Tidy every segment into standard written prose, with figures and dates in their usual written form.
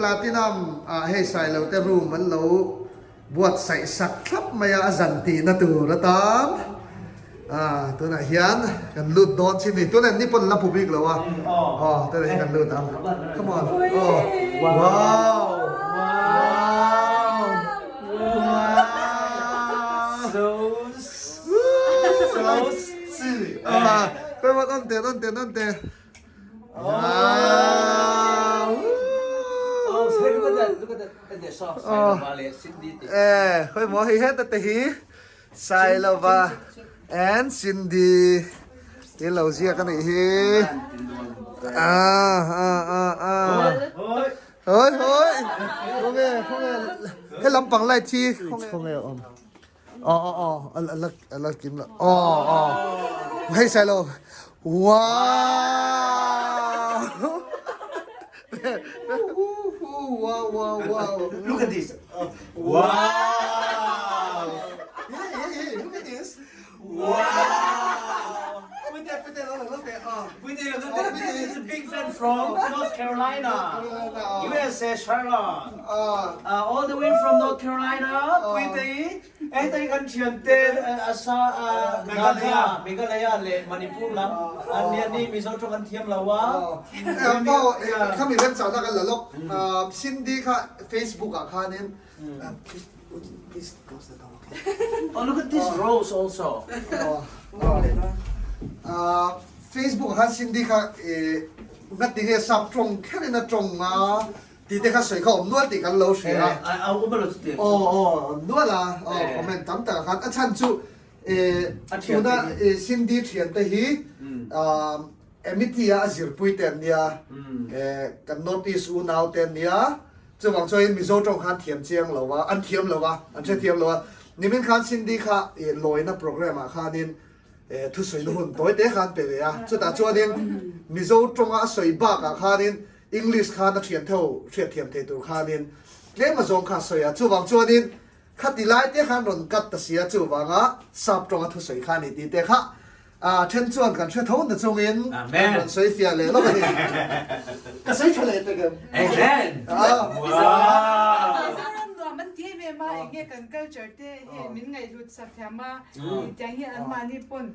Platinum ah hei Sailo te room an lo buatsaih sak thlap mai a, a zan tihna tur atan ah tunah hian kan lut dawn chin ni. Tunah ni pawn la pu bik lo a, aw tunah hian kan lut ang. Come on, aw wow wow wow Come on, on te on te on te. Khoi maw hei heta te hi Sailova and Cindy ti lo ziak a nih hi hoi hoi khawnge khawnge he lampang light hi khawnge a awm Aw aw aw a la a la kim lo aw aw hei sai lo wow wow wow wow look at this wow yeah yeah yeah look at this wow pui te pui te lo lo te aw pui te lo te is a big fan from North Carolina USA Charlotte all the way from North Carolina pui te i hei kan thian te asa Meghalaya Meghalaya le Manipur lam an nia ni Mizo tawng an thiam lo a po khami rem chau na kan la lok Cindy kha Facebook ah khanin please close the door okay Oh look at this rose also Facebook ah khan Cindy kha ngati nge sap tawng kherin a tawng a Tih te kha sawi kha awm nual tih kan lo hria a. A awm alo chuti. Aw aw awm nual a, aw comment tam tak ah khan a chhan chu tuna Cindy thian te hi Amity a a zirpui te an nia, kan North East unau te an nia, chuvang chuan Mizo tawng khan thiam chiang lo a, an thiam lo a, an hrethiam lo a. Nimin khan Cindy kha lawina program ah khanin thusawi na hun tawi te khan pe ve a, chutah chuanin Mizo tawnga a sawi bakah khanin English khan a thian tho hriat thiam thei tur khanin tlem a zawng kha a sawi a, chuvang chuanin khati lai te khan rawn cut ta si a, chuvanga sap tawnga thusawi kha a ni tih te kha then chuan kan hre tho na chungin kan rawn sawi fiah leh lawk a ni. Ka sawi tha leh tek em? Amen! Mizoram nuam an ti em em a, enge kan culture te hi min ngaihhlut sak thiam a, tiang hi anmahni pawn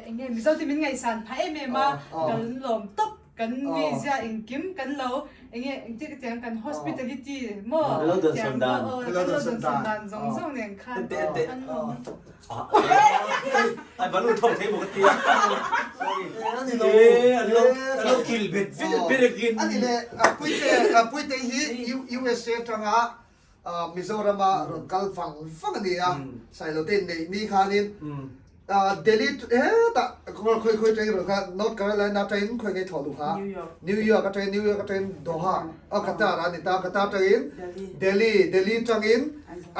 enge Mizo te min ngaihsan phah em em a, kan lawm tawp. Kan mizia engkim kan lo enge engtik a tiang kan hospitality maw tiang aw kan lo dawn sawn dan zawng zawng nen khan an awm. Ai balu thawk thei bawk a tia. Sorry. An lo an lo kil bet vel akin. Ani le Puite Puite hi USA tanga Mizorama rawn kal vang vang a ni a, Sailote inneih ni khanin Delhi hetah khawi khawi atangin rawn kha North Carolina atangin khawi ngei thawh duh kha New York atangin New York atangin Doha a Qatar a ni ta Qatar atangin Delhi Delhi atangin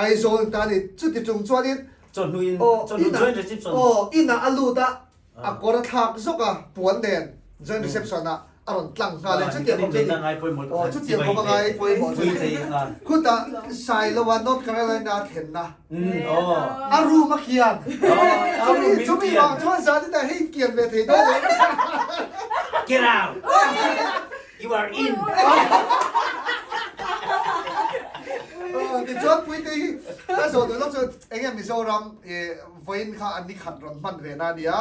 Aizawl ta a ni chuti chung chuanin aw inah a lut a A kawr a thlak zawk a, puan nen joint reception ah a rawn tlang nghal e. Chutiang khawp chu a ni. Aw, chutiang khawp a ngai pawimawh chu a ni. Khutah Sailoa North Carolina a thlenna a room a kian. Chumi chumi vang chuan zan in ah hei kian ve thei dawn em? Get out! You are in! Tichuan Puite hi ka zawh duh lawk chuan enge Mizoram Vawiin kha an ni khat rawn hman ve na nia.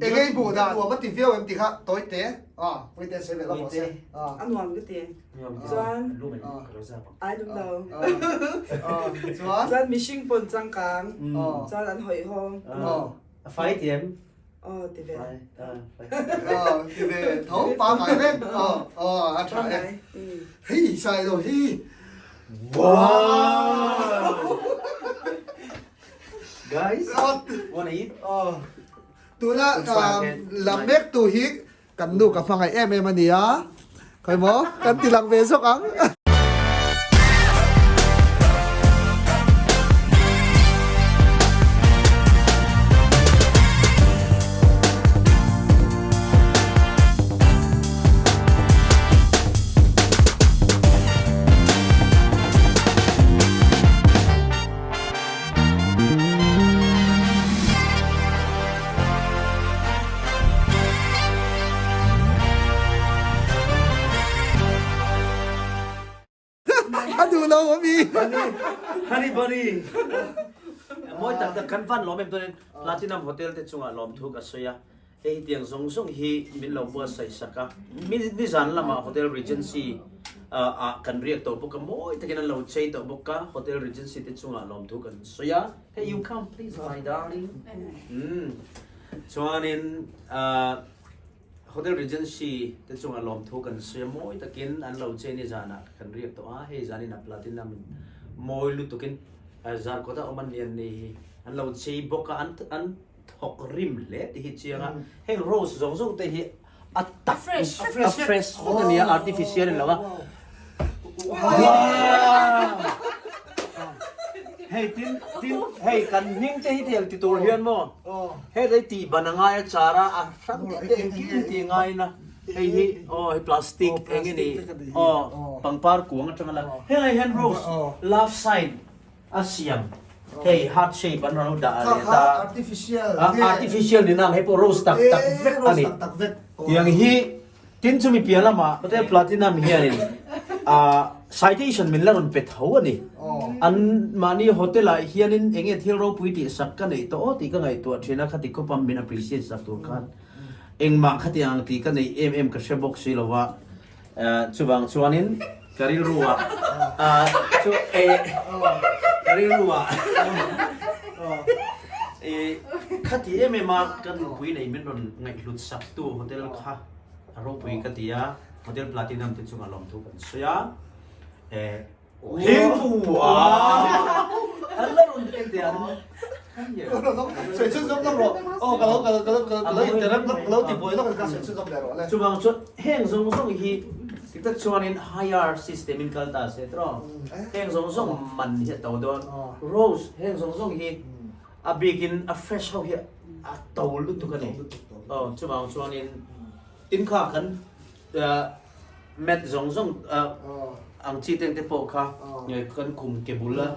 Eng ei buh dah nuam a ti viau em ti kha tawi te. A, tawi te sawi ve la maw se. A nuam ka ti. Chuan ai lum lo. Chuan Chuan mihring pawn changkang. Chuan an hawihhawm. A fai ti em? Aw ti ve. Ti ve tho pangai vek. Aw a tha e. Hei sai lo hi. Wow! Guys, wanna eat? Tuna lam mek tu hi kan nu ka hmangaih em em a nia. Khawi maw? Kan ti lang ve zawk ang. Funny. Mawi tak tak kan van lawm em tuanin Platinum Hotel te chungah lawmthu ka sawi a. Hei hi tiang zawng zawng hi min lo buatsaih sak a. Mi nizan lamah Hotel Regency ah kan riak tawh bawk a, mawi takin an lo chei tawh bawk a, Hotel Regency te chungah lawmthu kan sawi a. Hey you come please my darling. Umm chuanin ah Hotel Regency te chungah lawmthu kan sawi a, mawi takin an lo chei nizanah kan riak tawh a, hei zanin ah Platinum in mawi lutukin Zarkawt a awm an lian nei hi an lo chei bawk a, an an thawk rim hle tih hi chiang a, heng rose zawng zawng te hi a tak a fresh vek a nia artificial a ni lo a. Hei tin tin hei kan hming te hi tiang ti tur hian maw he lei tih ban a ngai a char a a hrang deuh deuh engkim hi tih ngai in a hei hi aw hei plastic eng nge ni aw pangpar kuang atang a la heng ai hian rose love sign a siam hei heart shape an rawn dah leh ta artificial ni nang hei pawh rose tak tak vek a ni tiang hi Tin chumi piah lamah Hotel Platinum hianin citation min la rawn pe tho a ni. An mahni hotel ah hianin eng nge thil ropui tih sak ka neih tawh aw tih ka ngaihtuah thin a, khati khawpa min appreciate sak tur khan engmah khati ang tih ka neih em em ka hre bawk si lo va. Chuvang chuanin ka rilru ah chu ka rilru ah khati em em a ka nupui nei min rawn ngaihhlut sak tu hotel kha a ropui ka ti a, Hotel Platinum te chungah lawmthu kan sawi a, an la rawn en teh ang. Chuvang chuan heng zawng zawng hi tiktak chuanin higher system in kal ta se tiraw, heng zawng zawng man hi a to dawn, rose heng zawng zawng hi a bikin a fresh ho hi a to lutuk a ni. Aw chuvang chuanin tin kha kan mat zawng zawng ang chi teng te pawh kha kan khum ke bul a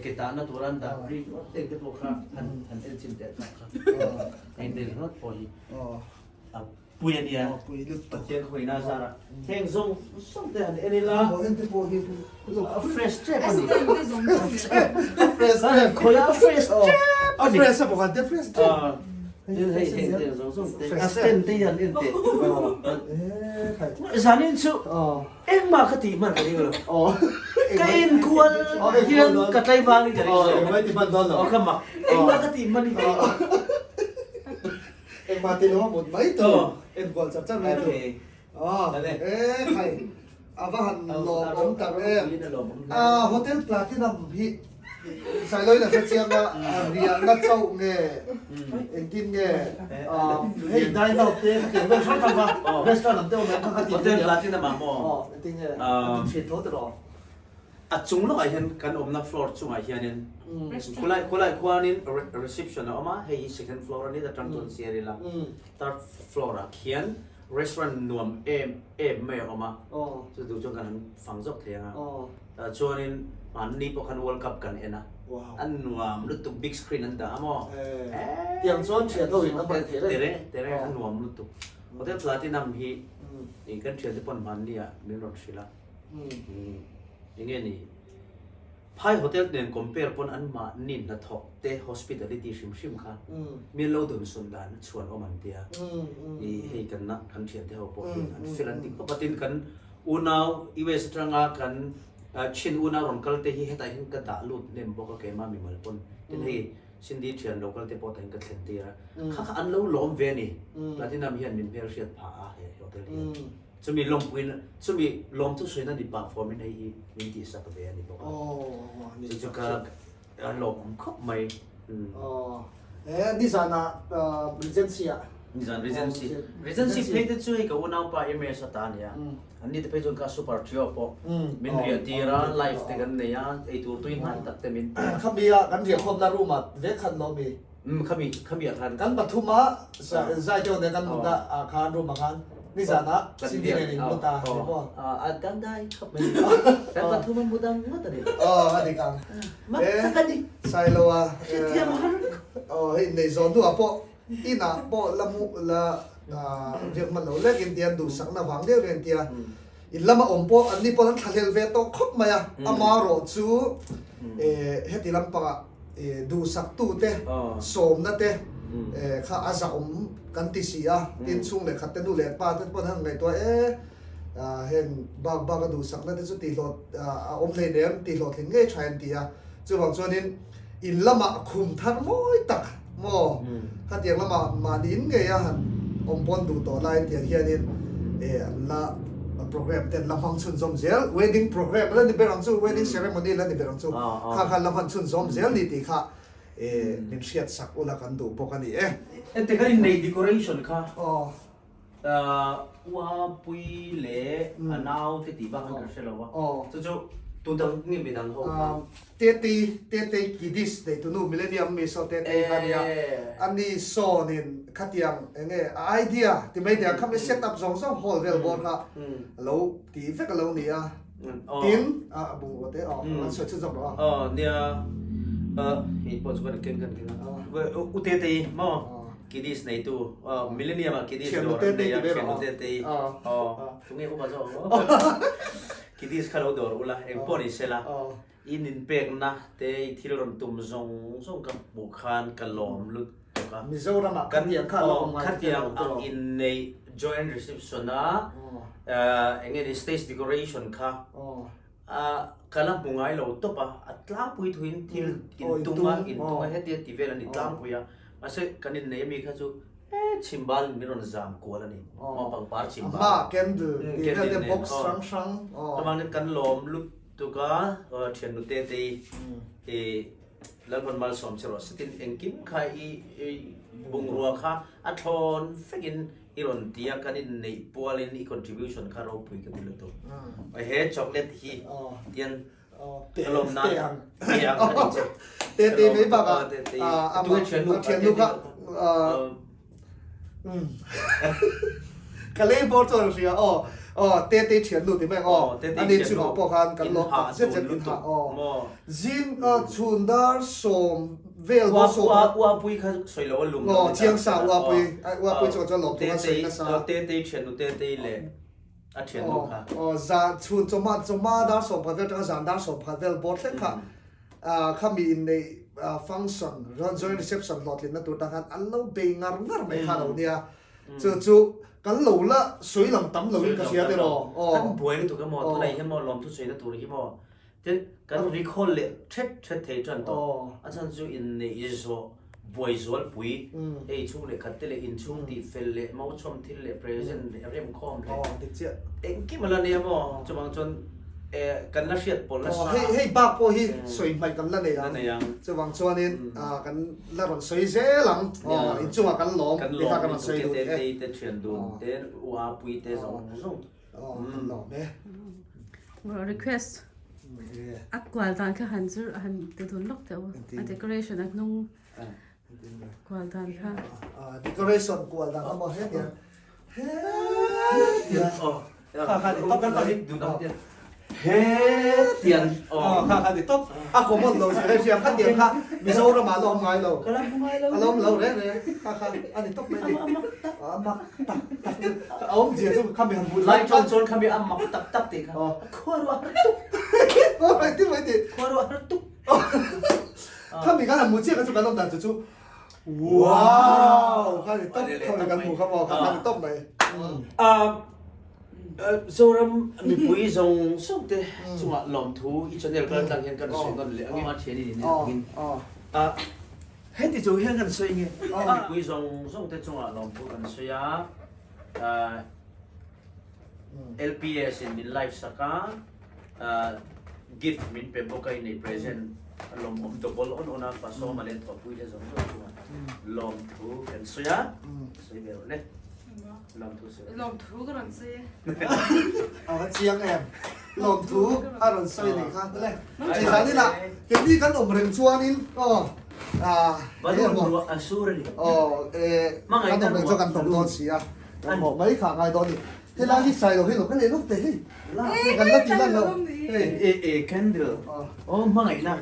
ke tahna tur an dah ri ngawt teng te pawh kha han han en chin teh tak kha heng te ringawt pawh hi a pui a nia Pathian khawina a zar a heng zawng zawng te han en ila a fresh tep a ni khawiah a fresh tep a ni Tin hei heng te zawng zawng te a stand te hian en teh. Zanin chu engmah ka tih hman ka ring lo. Ka enkual hian ka tlaival in ka ring lo. Aw ka mak. Engmah ka tih hman in ka ring lo. Engmah tih lo a mut mai tur. Enkual char char mai tur. E khai a va han lawmawm tak em. Hotel Platinum hi Sailoin a hre chiang a, riahna chauh nge engtin nge hei dine out te hetiang vel hrang hrang kha restaurant ang te awm em kha kha tih Hotel Platinum ah maw? Aw engtin nge a ti thin tho tiraw? A chung lawkah hian kan awmna floor chungah hianin khulai khulai khuanin reception a awm a, hei hi second floor a ni ta tang chuan siar ila third floor ah khian Restaurant nuam em em mai a awm a, chu duh chuan kan han fang zawk thei ang a. Chuanin hmanni pawh khan World Cup kan en a, a nuam lutuk big screen an dah a maw? Tiang chuan thian ho in a hman thei reng. Tere tere a nuam lutuk. Hotel Platinum hi kan thiante pawn hmanni ah min rawn hrilh a, enge ni? Phai hotel nen compare pawn an mahni hnathawk te hospitality hrim hrim kha mi an lo dun sun dan a chhuan awm an tia. I hei kan na kan thian te ho pawh hi an fel an ti khawp a tin kan unau US atanga kan chin unau rawn kal te hi hetah hian ka dah lut hnem bawk a keimah mimal pawn tin hei Cindy thian lo kal te pawh tah hian ka thlen tir a kha kha an lo lawm ve a ni. Platinum hian min hmelhriat phah a he hotel hian. Chumi lawmpuina, chumi lawmthu sawiina ni pah formin hei hi min tihsak ve a ni bawk a. Chu chu ka lawmawm khawp mai. E, nizanah Regency-ah. Nizan Regency. Regency phei te chu hei ka unaupa MS a ta a nia. Anni te phei chuan ka super trio pawh min riah tir a, live te kan nei a, eitur tui hnai tak te min pe a. Khami-a kan riahkhawmna room-ah vek khan lawm i. Umm khami khami ah khan. Kan pathum a zai deuh nen kan mut a ah khan room ah khan nizan ah Cindy nen in mut a ni maw? A dang dai khap mai kan pathum a mut ang ngawt a ni. Aw a dik ang. Mak tak a ni. Sailo a. Hrethiam har. Aw hei nei zawn hnuah pawh inah pawh la mu la riak hman lo lek in tia duhsakna vang deuh reng tia. In lama awm pawh an ni pawn an thlahlel ve tawh khawp mai a, amarawh chu heti lampangah duhsaktute sawmna te kha a zahawm kan ti si a, tin chhung leh khat te nu leh pa te pawn han ngaihtuah e heng bak bak a duhsakna te chu tihhlawh a awm hleinem tihhlawhtling ngei tha an ti a, chuvang chuanin In lamah khum thar mawi tak maw? Khatiang lamah mahni in ngei a han awm pawn duh tawh lai tiang hianin eh an la program te an la hmang chhunzawm zel. Wedding program la ni ber ang chu, wedding ceremony la ni ber ang chu. Kha kha an la hman chhunzawm zel ni tih kha eh min hriat sak ula kan duh bawk a ni e. Heti kan inneih decoration kha. Uapui leh a nau te tih bak an kan hre lo a, chu chu tu dang nge mi dang ho kha? Tetei, Tetei Kidis nei tunu Millennium mi saw Tetei kha nia, ani sawnin khatiang eng nge a idea ti mai thei ang khami set up zawng zawng hall vel bawr kha a lo ti vek a lo ni a, tin a bungrua te aw an sawi chhunzawm rawh a. Aw nia, hei pawh chu kan keng kan keng a, U Tetei maw? Kiddies neitu Millennium ah Kiddies dawr an nei a, thiannu te te hi aw tunge upa zawk ang aw Kiddies kha lo dawr ula eng pawh ni sela i ninpekna te i thil rawn tum zawng zawng ka hmuh khan ka lawm lutuk a Mizoram ah khatiang kha a lo awm ngai khatiang ang inneih joint reception a eng nge ni stage decoration kha A ka la hmu ngai lo tawp a, a tlangpui thuin thil intung a, intung a hetia ti vel a ni tlangpui a, mahse kan innei ami kha chu e chhimbal in min rawn zam kual a ni, maw pangpar chhimbal. A hma candle tih vel te box hrang hrang. Chuvangin kan lawm lutuk a, thiannu te te hi Lalpan malsawm che rawh se tin engkim kha i bungrua kha a thlawn vekin I rawn ti a, kan inneih pualin i contribution kha ropui ka ti lutuk. He chocolate hi tian ka lawm nan pe ang ka ti che. Te te mai bakah a thiannu kha ka lei bawr chuan hria aw aw te te thiannu ti mai ang aw ani chungah pawh khan kan lawm tak zet zet in hah aw zing chhun dar sawm Vel maw saw kha. Uapui kha sawi lo a lum lo. Aw chiang sa uapui. Uapui chuan chuan lawm tur a sawi nasa. Tetei thiannu Tetei leh a thiannu kha. Aw zan chhun chawhma chawhma dar 10 vel atanga zan dar 10 vel bawr thleng kha khami inneih function joint reception hlawhtlinna tur tan khan an lo bei ngar ngar mai kha lo nia. Chu chu kan lo la sawi lang tam loin ka hria tiraw. Kan buai lutuk emaw tunah hian maw lawmthu sawina tur hi maw Tin, kan recall leh thet thet thei tan tawh. A chhan chu inneih zawh buai zualpui, hei chhung leh khat te leh inchhung tih fel leh mauchhawm thil leh present leh remkhawm leh engkim a la nia maw? Chuvang chuan kan la hriat pawlh nasa. Hei bak pawh hi sawi hmaih kan la nei ang. Chuvang chuanin kan la rawn sawi zel ang. Inchungah kan lawm tih kha kan rawn sawi duh e. Kan lawm te thian dun te, uapui te zawng zawng. Request a kual dan kha han zir han ti dun lawk teh u a decoration a hnung kual dan kha decoration kual dan emaw he tiang he tiang kha kha ni top kha he tiang kha kha ni top a common lo zir he tiang kha tiang kha Mizoram ah la awm ngai lo a la awm lo reng reng kha kha a ni top mai ni a mak tak tak a awm zia chu khami han hmuh lai chuan chuan khami a mak tak tak tih kha khua ruah har tuk mai ti mai ti khua ruah har tuk khami kan han hmuh chiah kha chu kan awm dan chu chu wow kha ni top khami kan hmuh kha maw kha ni top mai Zoram mipui zawng zawng te chungah lawmthu i channel kal tlang hian kan sawi nawn leh ang e thian in in Heti chu hian kan sawi nge? Mipui zawng zawng te chungah lawmthu kan sawi a, LPS in min live sak a, gift min pe bawk a, inei present a lawmawm double awn awn a, Pasawma leh Thawhpui te zawng zawng chungah lawmthu kan sawi a, sawi ve rawh le. Lawmthu sawi. Lawmthu ka rawn sawi e. A va chiang em. Lawmthu a rawn sawi nih kha le. Chizan inah keini kan awm reng chuanin aw Balloon ruah a sur a ni. Aw kan awm reng chuan kan tawm dawn si a. Kan hawh mai kha a ngai dawn a ni. Helai hi sai lo hi lo ka leh lawk teh hei. Kan la ti lan lo. Hei e e candle. Aw hmangaihna.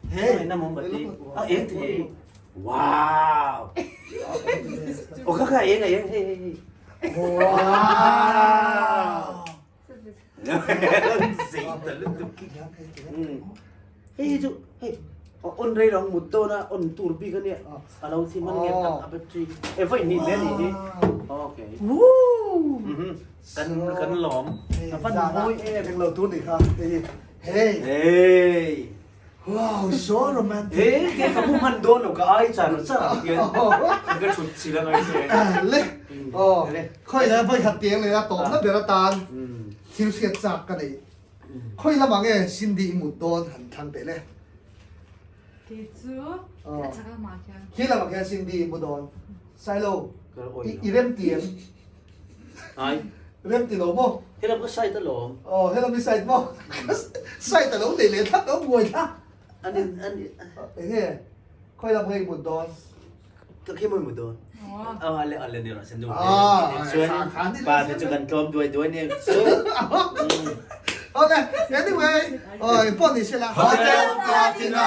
Hmangaihna mombati. A eng thei. Wow! Aw kha kha eng a eng hei hei hei. Wow! Zei ta lutuk khi. Hei hi chu hei on rei lo ang mut dawn a on tur bik a nia a lo thim a nge tak a battery e vawi hnih hle a nih hi okay kan kan lawm a van mawi em englo tur nih kha hei hi hei hei wow so romantic he ke ka mu hman dawn lo ka ai char char ah hian ka thut chil a ngai che le oh khawi la vawi khat tiang leh a tawpna ber atan thil hriat chak ka nei Khawi lamah nge Cindy i mut dawn han thlang teh le. Kei chu a chak lamah khian. Khi lamah khian Cindy i mu dawn. Sailo, i rem ti em? Ai. Rem ti lo maw? He lam ka side alawm. Aw, he lam i side maw? Side a lo nei leh thlak lo buai thla. Ani ani. Enge khawi lam nge i mut dawn? Ka khi mawi mut dawn. Aw ale ale ni rawh sen nu. Chuan pa te chu kan tlawm duai duai ni chu. Okay, anyway, oi pawh ni se la. Hotel Platina.